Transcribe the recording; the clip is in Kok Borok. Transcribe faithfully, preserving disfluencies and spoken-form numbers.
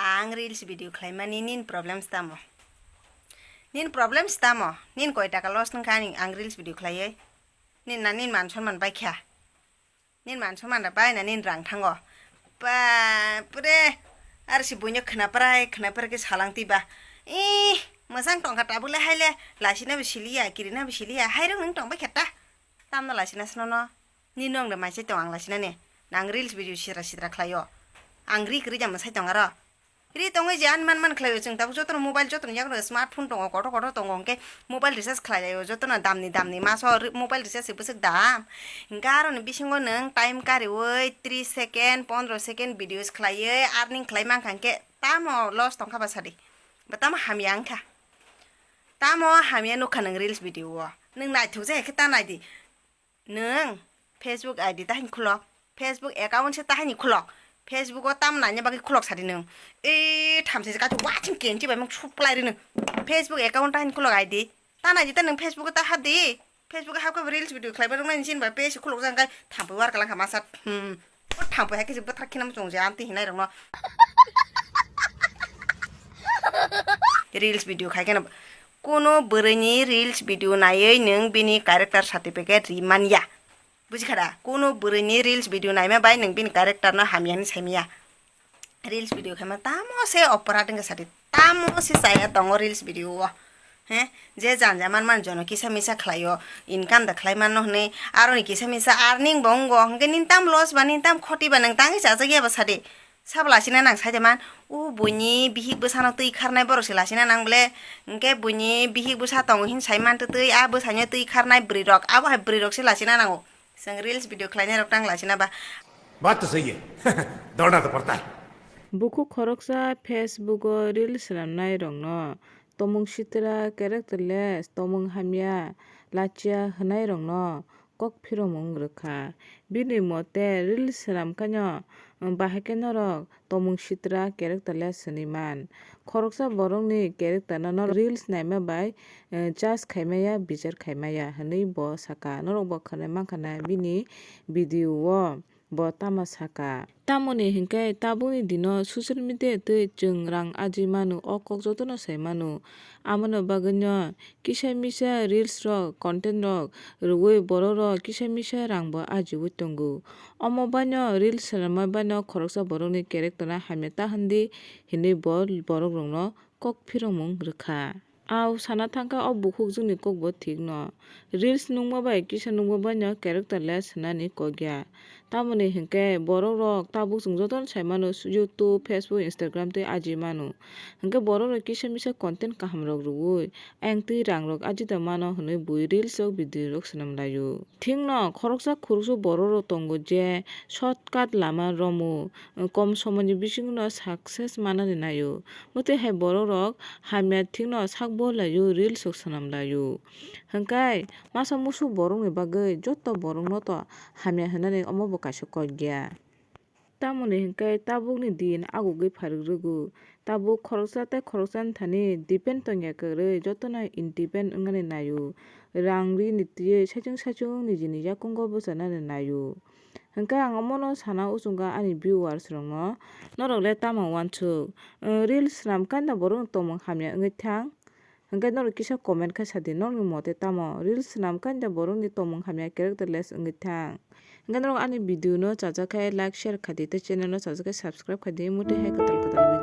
Ang reels video khlaimani nini problems tamo? Nini problems tamo? Nini koi taka loss wngkha ani ang reels video khlaiwi? Nini na nini man sonman baikha? Nini man sonman da baina nini rang thango. Bapre! Ar si buino khwnaprai khwnaprai khe salang twiba. Ih, mwsang tongkha tabuk le hai le, lasina bo siliya, kirina bo siliya, hai rok nung tong baikha ta. Tamno lasina snono? Nini nong da mai chai tong ang lasinani. Nang reels video sitra sitra khlaio. Ang ri kwrwi jang mwsai tong aro. Ri tongwi je ani man man khlaio chwng tabuk jotono mobile jotono yago smartphone tongo kotor kotor tongo hwnkhe mobile recharge khlai laio jotono damni damni maso ri-, mobile recharge se bwswk dam. Hwnkhe aroni bisingo nwng time kariui tris second pondro second videos khlaiwi earning khlai mankha hwnkhe tamo loss tongkha ba sadi? Ba tamo hamya wngkha? Tamo hamya nukha nwng reels video o? Nwng naithok je khe ta naidi. Nwng Facebook I D tahini khulok, Facebook account se tahini khulok, Facebook o tamo naina bagwi khulok sadi nwng. E thamse kachu watching kenchi bai mung suplai ri nwng. Facebook account tahini khulok I D. Ta naidi ta nwng Facebook o ta hapdi. Facebook o hapkhe reels video khlaiba rwngmani chini bai page khulok jang kai thampui war kalang kha masa. Hmm. O thampui hai khe se bwthar khinam chwng je amtwi hinai rokno. Reels video khai kheno kuno bwrwini reels video naiwi nwng bini character certificate ri man ya. Buji kha da? Kuno bwrwini reels video naima bai nwng bini character no hamya hinwi sai manya. Reels video khaima tamo se oporad wngkha sadi, tamo se chaya tongo reels video o. He, je janja man man jono kisa misa khlaio, income da khlai mano hwnwi, aroni kisa misa earning bo wngo, hwnkhe nini tam loss ba, nini tam khoti ba, nwng tangwi chajak ya ba sadi. Sabo lasina nang sai de man, o buini bihik bwsano twi kharnai borok se lasina nang ble, hwnkhe buini bihik bwsa tongo hin sai man twi, a bwsaino twi kharnai bwrwi rok, abo hai bwrwi rok se lasina nango. Chwng reels video khlainai rok tang lasina ba. Baat to sahi hai. Dodna to padta hai. Bukhuk khoroksa Facebook o reel swnamnai rokno tomung sitra, characterless, tomung hamya, lachia hwnai rokno kok phiromung rwkha. Bini mote reel swnam khaino, um, bahai khe norok tomung sitra, characterless hwnwi man. Khoroksa borokni characterno norok reels naima bai, eh, judge khaimaya, bichar khaimaya hwnwi bo saka. Norok bo khwnai mankha na bini video o bo tamo saka. Tamoni hinkhe tabukni dino social media twi chwng rang ajui manu, o kok jotono sai manu. Amoni bagwino kisa misa reels rok, content rok rwui borok rok kisa misa rang bo ajiui tongo. Omo baino reels swnamma baino khoroksa borokni character no hamya ta hwndi hinwi bo borok rokno kok phiromung rwkha. Au sana thangkha o bukhukjwkni kokbo thikno. Reels nukma bai kisa nukma baino characterless hwnani kok ya. Tamoni hinkhe borok rok tabuk chwng jotono sai mano YouTube, Facebook, Instagram tei aji mano. Hinkhe borok rok kisa misa content kaham rok rwui ayang twi rang rok aji da mano hwnwi bui reels rok video rok swnam laio. Thikno khoroksa khoroksa borok rok tongo je shortcut lama romo, kom somoini bisingno success manani naio. Motwi hai borok rok hamya thikno sak bo laio, reels rok swnam laio. Hwnkhe masa musu borokni bagwi joto borokno to hamya hwnani omo bo kaisa kok ya. Tamoni hinkhe tabukni din agugwi pharwi rwgo. Tabuk khoroksa tei khoroksani thani depend tongya kwrwi jotono independent wngnani naio. Rang rini twiwi saichung saichung nijini yakungo bwchanani naio. Hinkhe ang omono sana uchukha ani viewers rokno, norok le tamo uansuk? Reels swnam kanya borokni tongmung hamya wngwi thang? Hinkhe norok kisa comment khe sadi, norokni mote tamo reels swnam kanya borokni tongmung hamya characterless wngwi thang? Hinkhe norok ani video no chajak khe like, share khaidi tei channel no chajak khe subscribe khaidi, motwi hai kwtal kwtal video.